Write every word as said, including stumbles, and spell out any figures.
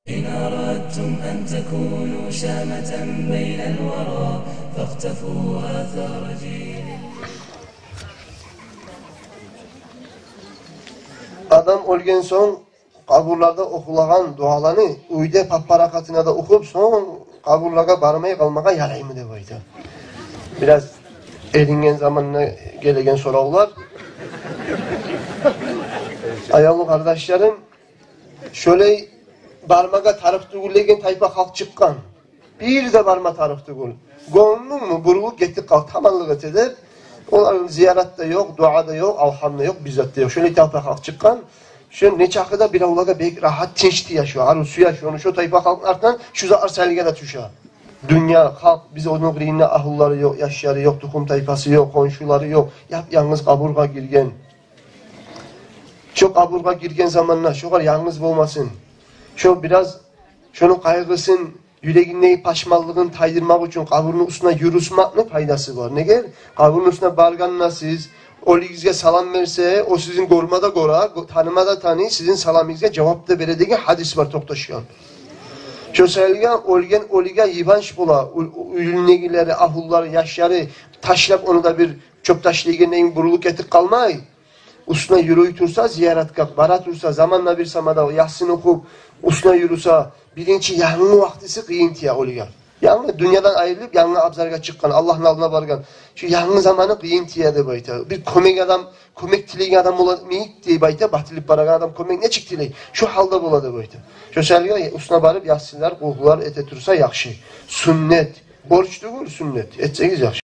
إن أردتم أن تكونوا شامة بين الورى فاقتفوا آثار جيل. Адам оьлген сонг къабурларда охулагъан дуаланы уьйде пап-паракъатына да охуп, сонг къабурлагъа бармай къалмагъа яраймы деп айта. Бираз эринген заманда гелеген соравлар. Аявлу къардашларым, шолай бармагъа тарыкъ тюгюл деген тайпа халкъ чыкъгъан. Бир де барма тарыкъ тюгюл. Гёнгюнгмю бурулуп гетип къал, таманлыкъ эте деп. Олар зиярат да ёкъ, дуа да ёкъ, алгьам да ёкъ, бир зат да ёкъ. Шолай тайпа халкъ чыкъгъан. Шо нечакъы да биревлеге бек рагьат, тынч тие шо, арив сюе шо. Ону шо тайпа халкъны артындан шо зат арсалгъа да тюше. Дюнья, халкъ, биз ону къырыйында агьлюлери ёкъ, яшлары ёкъ, тухум-тайпасы ёкъ, хоншулары ёкъ. Яп-янгыз къабургъа гирген. Шо къабургъа гирген заманда шогъар янгыз болмасын. Шо бираз шону къайгъысын, юрегиндеги пашманлыгъын тайдырмакъ учун къабурну уьстюне юрюсмекни пайдасы бар. Неге? Къабурну уьстюне баргъанда сиз, оьлюгюзге салам берсе, о сизин гёрме де гёре, гё-, таныма да таный, сизин саламыгъызгъа жавап да бере деген гьадис бар токъташгъан. Шо саялы оьлген оьлюге йыбанч бола, уь-, уь-, уьюндегилери, агьлюлери, яшлары ташлап, ону да бир чёп ташлайгъандай бурулуп гетип къалмай. Уьстюне юрюй турса, зияратгъа бара турса, заманда бир сама да Ясин охуп, уьстюне юрюсе, биринчи янгы вакътиси къыйын тие оьлюге. Янгы дюньядан айрылып, янгы абзаргъа чыкъгъан, Аллагьны алдына баргъан. Шо янгы заманы къыйын тие деп айта. Бир кёмек адам, кёмек тилейген адам бола мейит деп айта, батылып барагъан адам кёмек нечик тилей? Шо гьалда бола деп айта. Шо саялы уьстюне барып, Ясинлер, къулгьулар эте турса яхшы. Сюннет. Борч тюгюл, сюннет. Этсегиз яхшы.